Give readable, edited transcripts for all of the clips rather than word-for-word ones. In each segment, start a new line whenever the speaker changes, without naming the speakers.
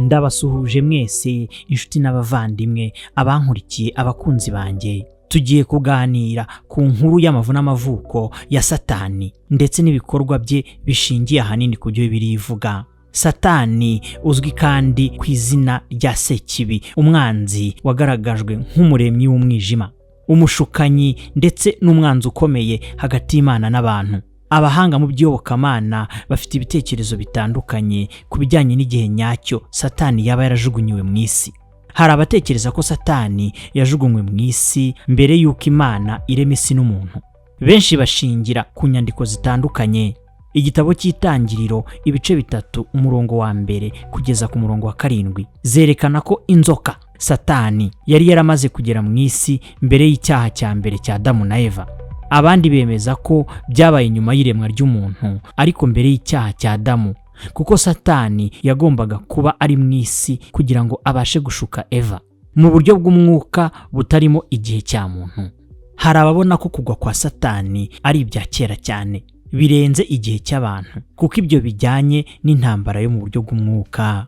Ndabasuhuje mwese, inshuti n'abavandimwe, abankurikiye, abakunzi banjye. Tugiye kuganira ku nkuru y'amavu n'amavuko ya Satani ndetse n'ibikorwa bye bishingiye ahanini ku byo Bibiliya ivuga. Satani uzwi kandi ku izina rya Sekibi, umwanzi wagaragajwe nk'umuremyi w'umwijima, umushukanyi ndetse n'umwanzi ukomeye hagati y'Imana n'abantu. Abahanga mu by'iyobokamana bafite ibitekerezo bitandukanye ku bijyanye n'igihe nyacyo Satani yaba yarajugunyiwe mu isi. Hari abatekereza ko Satani yajugunywe mu isi mbere y'uko Imana irema isi n'umuntu. Benshi bashingira ku nyandiko zitandukanye. Igitabo cy'Itangiriro ibice 3 umurongo wa 1 kugeza ku murongo wa 7 zerekana ko inzoka Satani yari yaramaze kugera mu isi mbere y'icyaha cya mbere cya Adamu na Eva. Abandi bemeza ko byabaye nyuma y'iremwa ry'umuntu ariko mbere y'icyaha cya Adamu, kuko Satani yagombaga kuba ari mu isi kugira ngo abashe gushuka Eva mu buryo bw'umwuka butarimo igihe cya muntu. Hari ababona ko kugwa kwa Satani ari ibya kera cyane birenze igihe cy'abantu, kuko ibyo bijyanye n'intambara yo mu buryo bw'umwuka.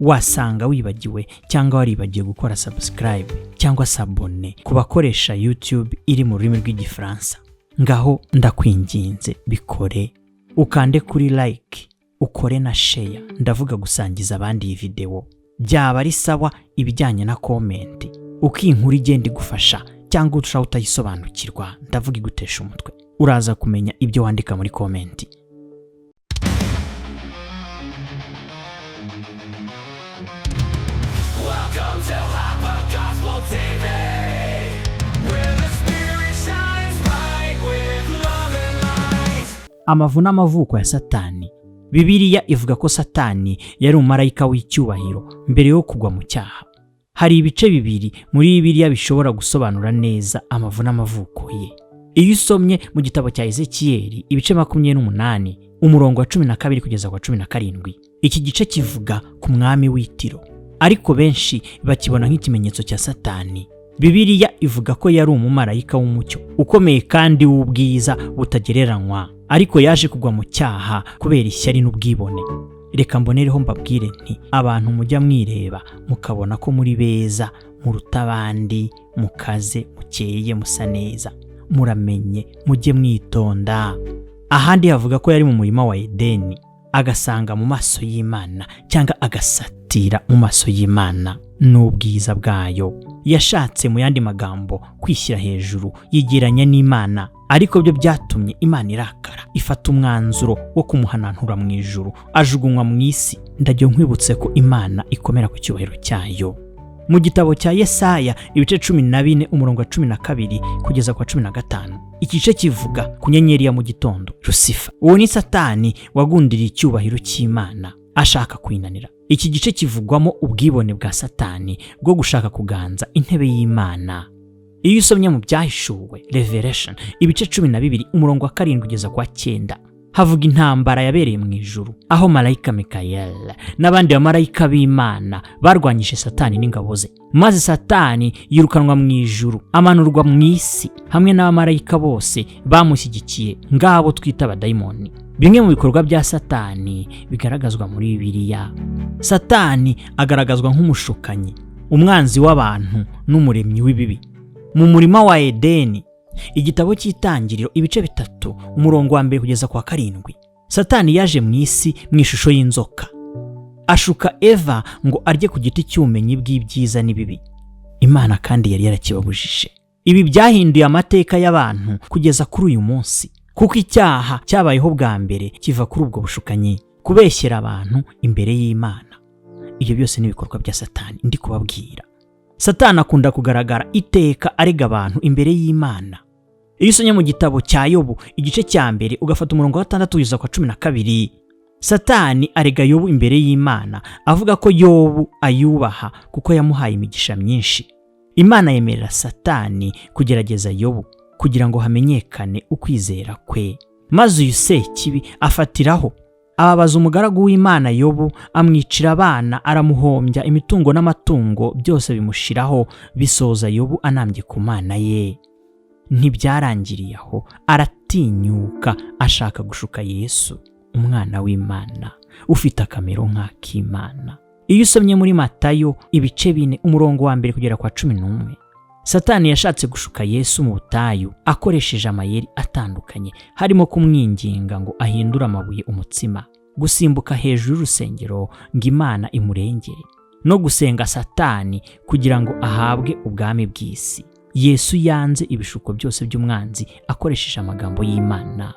Wasanga wibagiwe cyangwa waribagiwe gukora subscribe cyangwa s'abonner ku bakoresha YouTube iri mu rurimi rw'Igifaransa. Ngaho ndakwinginze bikore, ukande kuri like, ukore na share, ndavuga gusangiza abandi iyi video. Byaba ari sawa ibijyanye na comment, uko iyi nkuru igenda igufasha cyangwa urushaho utayisobanukirwa, ndavuga igutesha umutwe, uraza kumenya ibyo wandika muri comment.
Welcome to Hyper Gospel TV, where the spirit shines bright with love and light.
Amavu n'amavuko ya Satani. Bibiliya ivuga ko Satani yari umumarayika w'icyubahiro mbere yo kugwa mu cyaha. Hari ibice bibiri muri Bibiliya bishobora gusobanura neza amavu n'amavuko ye. Iyo usomye mu gitabo cya Ezekiyeli ibice 28 umurongo wa 12 kugeza ku wa 17, iki gice kivuga ku mwami w'Itiro, ariko benshi bakibona nk'ikimenyetso cya Satani. Bibiliya ivuga ko yari umumarayika w'umucyo ukomeye kandi w'ubwiza butagereranywa, ariko yaje kugwa mu cyaha kubera ishyari n'ubwibone. Reka mbonereho mbabwire nti abantu mujya mwireba mukabona ko muri beza muruta abandi, mukaze, mukeye, musa neza, muramenye mujye mwitonda. Ahandi havuga ko yari mu murima wa Edeni, agasanga mu maso y'Imana cyangwa agasatira mu maso y'Imana n'ubwiza bwayo. Yashatse mu yandi magambo kwishyira hejuru, yigeranya n'Imana, ariko byo byatumye Imana irakara, ifata umwanzuro wo kumuhanantura mu ijuru, ajugunywa mu isi. Ndagiye nkwibutse ko Imana ikomera ku cyubahiro cyayo. Mu gitabo cya Yesaya ibice 14 umurongo wa 12 kugeza ku wa 15, igice kivuga ku nyenyeri ya mu gitondo, Lucifer. Uwo ni Satani wagundiriye icyubahiro cy'Imana ashaka kwinanira. Iki gice kivugwamo ubwibone bwa Satani bwo gushaka kuganza intebe y'Imana. Iyo usomye mu Byahishuwe Revelation ibice 12 umurongo wa 7 kugeza ku wa 9, havuga intambara yabereye mu ijuru, aho marayika Mikayeli n'abandi bamarayika b'Imana barwanyije Satani n'ingabo ze, maze Satani yirukanwa mu ijuru amanurwa mu isi hamwe n'abamarayika bose bamushyigikiye, ngabo twita abadayimoni. Bimwe mu bikorwa bya Satani bigaragazwa muri Bibiliya. Satani agaragazwa nk'umushukanyi, umwanzi w'abantu n'umuremyi w'ibibi. Mu murima wa Edeni, igitabo cy'Itangiriro ibice 3 umurongo wa 1 kugeza ku wa 7, Satani yaje mu isi mu ishusho y'inzoka, ashuka Eva ngo arye ku giti cy'ubumenyi bw'ibyiza n'ibibi. Imana kandi yari yarakibabujije. Ibi byahinduye amateka y'abantu kugeza kuri uyu munsi, kuko icyaha cyabayeho bwa mbere kiva kuri ubwo bushukanyi, kubeshyera abantu imbere y'Imana. Ibyo byose ni ibikorwa bya Satani ndi kubabwira. Satani akunda kugaragara iteka arega abantu imbere y'Imana. Iyo usomye mu gitabo cya Yobu igice cya 1 ugafata umurongo wa 6 kugeza ku wa 12, Satani arega Yobu imbere y'Imana avuga ko Yobu ayubaha kuko yamuhaye imigisha myinshi. Imana yemerera Satani kugerageza Yobu kugira ngo hamenyekane ukwizera kwe, maze uyu Sekibi afatiraho ababaza umugaragu w'Imana Yobu, amwicira abana, aramuhombya imitungo n'amatungo, byose bimushiraho, bisoza Yobu anambye ku Mana ye. Ntibyarangiriye aho, aratinyuka ashaka gushuka Yesu, umwana w'Imana ufite akamero nk'ak'Imana. Iyo usomye muri Matayo ibice 4 umurongo wa 1 kugera kwa 11, Satani yashatse gushuka Yesu mu butayu akoresheje amayeri atandukanye, harimo kumwinginga ngo ahindure amabuye umutsima, gusimbuka hejuru y'urusengero ngo Imana imurengere, no gusenga Satani kugira ngo ahabwe ubwami bw'isi. Yesu yanze ibishuko byose by'umwanzi akoresheje amagambo y'Imana.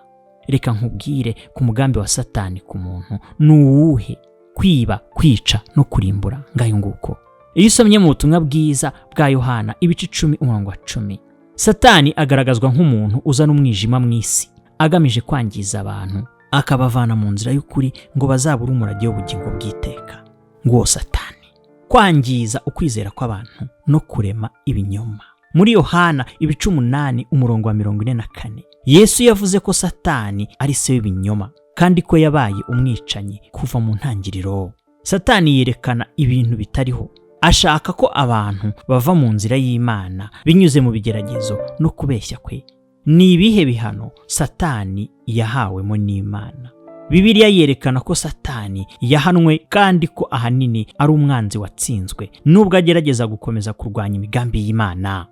Reka nkubwire ku mugambi wa Satani ku muntu ni uwuhe: kwiba, kwica no kurimbura. Ngayo nguko. Iyo usomye mu butumwa bwiza bwa Yohana ibice 10 umurongo wa 10, Satani agaragazwa nk'umuntu uzana umwijima mu isi agamije kwangiza abantu, akabavana mu nzira y'ukuri ngo bazabure umurage w'ubugingo bw'iteka. Nguwo Satani, kwangiza ukwizera kw'abantu no kurema ibinyoma. Muri Yohana ibice 8 umurongo wa 44, Yesu yavuze ko Satani ari se w'ibinyoma kandi ko yabaye umwicanyi kuva mu ntangiriro. Satani yerekana ibintu bitariho, ashaka ko abantu bava mu nzira y'Imana binyuze mu bigeragezo no kubeshya kwe. Ni ibihe bihano Satani yahawemo n'Imana? Bibiliya yerekana ko Satani yahanwe kandi ko ahanini ari umwanzi watsinzwe, nubwo agerageza gukomeza kurwanya imigambi y'Imana.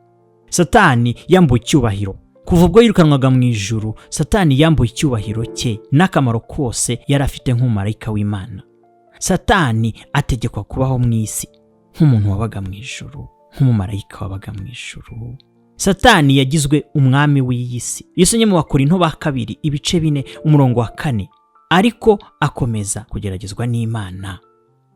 Satani yambuwe icyubahiro. Kuva ubwo yirukanwaga mu ijuru, Satani yambuwe icyubahiro cye n'akamaro kose yari afite nk'umumarayika w'Imana. Satani ategekwa kubaho mu isi nk'umuntu wabaga mu ijuru, nk'umumarayika wabaga mu ijuru. Satani yagizwe umwami w'iyi si. Yesu mu Bakorinto ba kabiri ibice 4 umurongo wa 4, ariko akomeza kugeragezwa n'Imana,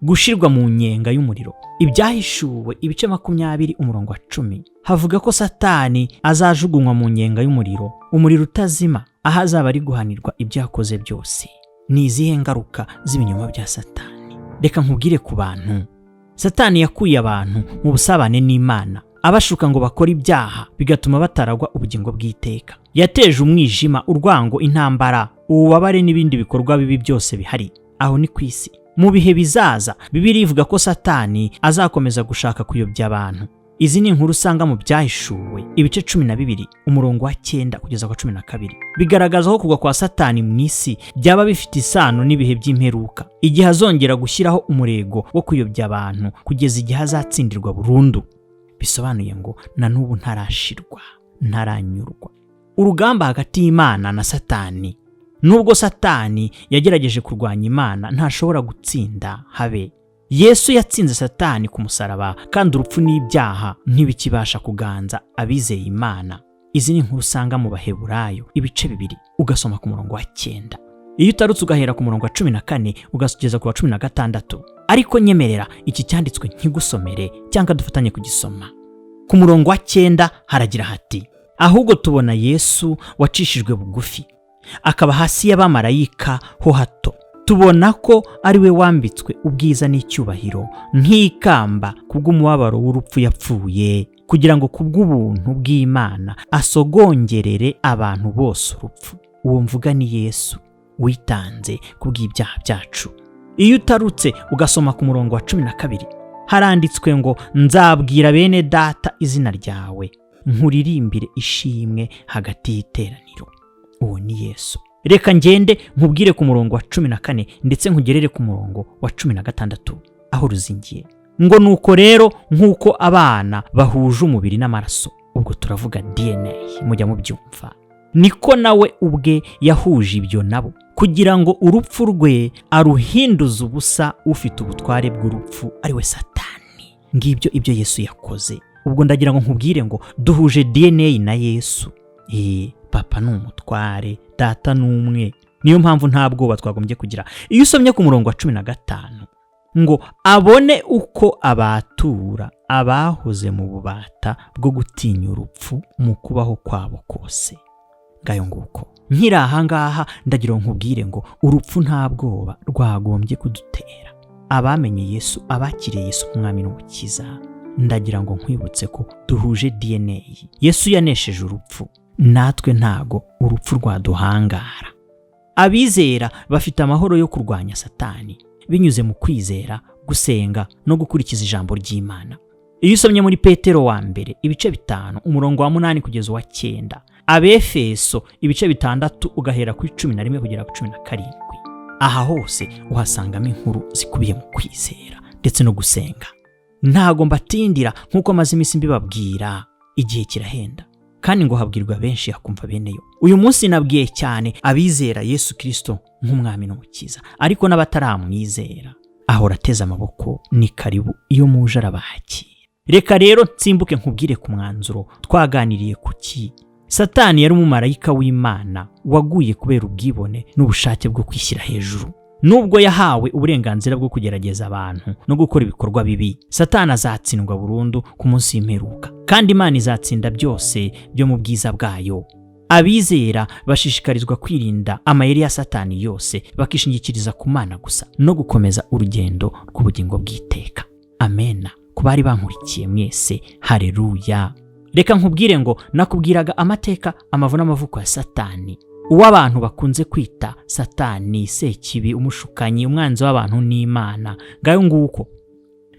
gushirwa mu nyenga y'umuriro. Ibyahishuwe ibice 20 umurongo wa 10 havuga ko Satani azajugunywa mu nyenga y'umuriro, umuriro utazima, aho azaba ari guhanirwa ibyo yakoze byose. Ni izihe ngaruka z'ibinyoma bya Satani? Reka nkubwire ku bantu. Satani yakuye abantu mu busabane n'Imana, abashuka ngo bakore ibyaha bigatuma bataragwa ubugingo bw'iteka. Yateje umwijima, urwango, intambara, ububabare n'ibindi bikorwa bibi byose bihari aho ni ku isi. Mu bihe bizaza, Bibiliya ivuga ko Satani azakomeza gushaka kuyobya abantu. Izi ni inkuru usanga mu Byahishuwe ibice 12 umurongo wa 9 kugeza ku 12. Bigaragaza ko kugwa kwa Satani mu isi byaba bifite isano n'ibihe by'imperuka, igihe azongera gushyiraho umurego wo kuyobya abantu kugeza igihe azatsindirwa burundu. Bisobanuye ngo na n'ubu ntarashirwa, ntaranyurwa. Urugamba hagati y'Imana na Satani. Nubwo Satani yagerageje kurwanya Imana, ntashobora gutsinda habe. Yesu yatsinze Satani ku musaraba, kandi urupfu n'ibyaha ntibikibasha kuganza abizeye Imana. Izi ni inkuru usanga mu Baheburayo ibice 2 ugasoma ku murongo wa 9. Iyo utarutse ugahera ku murongo wa 14 ugasugeza ku wa 16. Ariko nyemerera iki cyanditswe nkigusomere cyangwa dufatanye kugisoma. Ku murongo wa 9 haragira hati: ahubwo tubona Yesu wacishijwe bugufi, akaba hasi y'abamarayika ho hato. Tubona ko ari we wambitswe ubwiza n'icyubahiro nk'ikamba kubw'umubabaro w'urupfu yapfuye, kugira ngo kubw'ubuntu bw'Imana asogongerere abantu bose urupfu. Uwo mvuga ni Yesu witanze kubw'ibyaha byacu. Iyo utarutse ugasoma ku murongo wa 12 haranditswe ngo: nzabwira bene data izina ryawe, nkuririmbire ishimwe hagati y'iteraniro. Uwo ni Yesu. Reka ngende nkubwire ku murongo wa 14 ndetse nkugerere ku murongo wa 16 aho ruzingiye ngo: nuko rero nk'uko abana bahuje umubiri n'amaraso, ubwo turavuga DNA mujya mubyumva, niko nawe ubwe yahuje ibyo nabo, kugira ngo urupfu rwe aruhinduze ubusa ufite ubutware bw'urupfu, ari we Satani. Ngibyo ibyo Yesu yakoze. Ubwo ndagira ngo nkubwire ngo duhuje DNA na Yesu. Papa ni umutware, data ni umwe. Niyo mpamvu nta bwoba twagombye kugira. Iyo usomye ku murongo wa 15 ngo: abone uko abatura abahoze mu bubata bwo gutinya urupfu mu kubaho kwabo kose. Ngayo nguko. Nkiri aha ngaha ndagira ngo nkubwire ngo urupfu nta bwoba rwagombye kudutera. Abamenye Yesu, abakiriye Yesu nk'umwami n'umukiza, ndagira ngo nkwibutse ko duhuje DNA. Yesu yanesheje urupfu, natwe ntago urupfu rwaduhangara. Abizera bafite amahoro yo kurwanya Satani binyuze mu kwizera, gusenga no gukurikiza ijambo ry'Imana. Iyo usomye muri Petero wa mbere ibice 5 umurongo wa 8 kugeza uwa 9, Abefeso ibice 6 ugahera kuri 11 kugera ku 17, aha hose uhasangamo inkuru zikubiye mu kwizera ndetse no gusenga. Ntago mbatindira nk'uko maze iminsi mbibabwira, igihe kirahenda kandi ngo habwirwa benshi hakumva beneyo. Uyu munsi nabwiye cyane abizera Yesu Kirisito nk'umwami n'umukiza, ariko n'abataramwizera ahora ateze amaboko, ni karibu, iyo muje arabakira. Reka rero nsimbuke nkubwire ku mwanzuro twaganiriye ku ki. Satani yari umumarayika w'Imana waguye kubera ubwibone n'ubushake bwo kwishyira hejuru. Nubwo yahawe uburenganzira bwo kugerageza abantu no gukora ibikorwa bibi, Satani azatsindwa burundu ku munsi w'imperuka, kandi Imana izatsinda byose byo mu bwiza bwayo. Abizera bashishikarizwa kwirinda amayeri ya Satani yose, bakishingikiriza ku Mana gusa no gukomeza urugendo rw'ubugingo bw'iteka. Amena. Ku bari bankurikiye mwese, hareruya. Reka nkubwire ngo nakubwiraga amateka, amavu n'amavuko ya Satani, uwo abantu bakunze kwita Satani, Sekibi, umushukanyi, umwanzi w'abantu n'Imana. Ngayo nguko.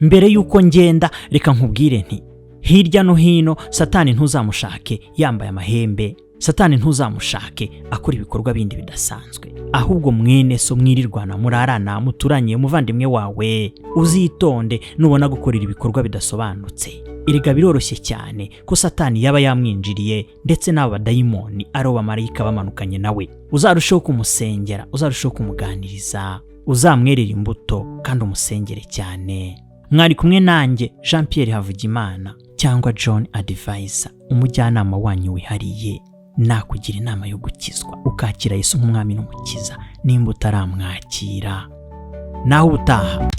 Mbere y'uko ngenda, reka nkubwire nti hirya no hino Satani ntuzamushake yambaye amahembe, Satani ntuzamushake akora ibikorwa bindi bidasanzwe, ahubwo mwene so mwirirwana, murarana, muturanye, umuvandimwe wawe, uzitonde nubona gukorera ibikorwa bidasobanutse. Erega biroroshye cyane ko Satani yaba yamwinjiriye, ndetse n'aba badayimoni ari bo bamarayika bamanukanye nawe. Uzarusheho kumusengera, uzarusheho kumuganiriza, uzamwerera imbuto kandi umusengere cyane. Mwari kumwe nanjye Jean Pierre Havugimana cyangwa John Advisor, umujyanama wanyu wihariye. Nakugira inama yo gukizwa ukakira Yesu nk'umwami n'umukiza nimba utaramwakira. Naho ubutaha.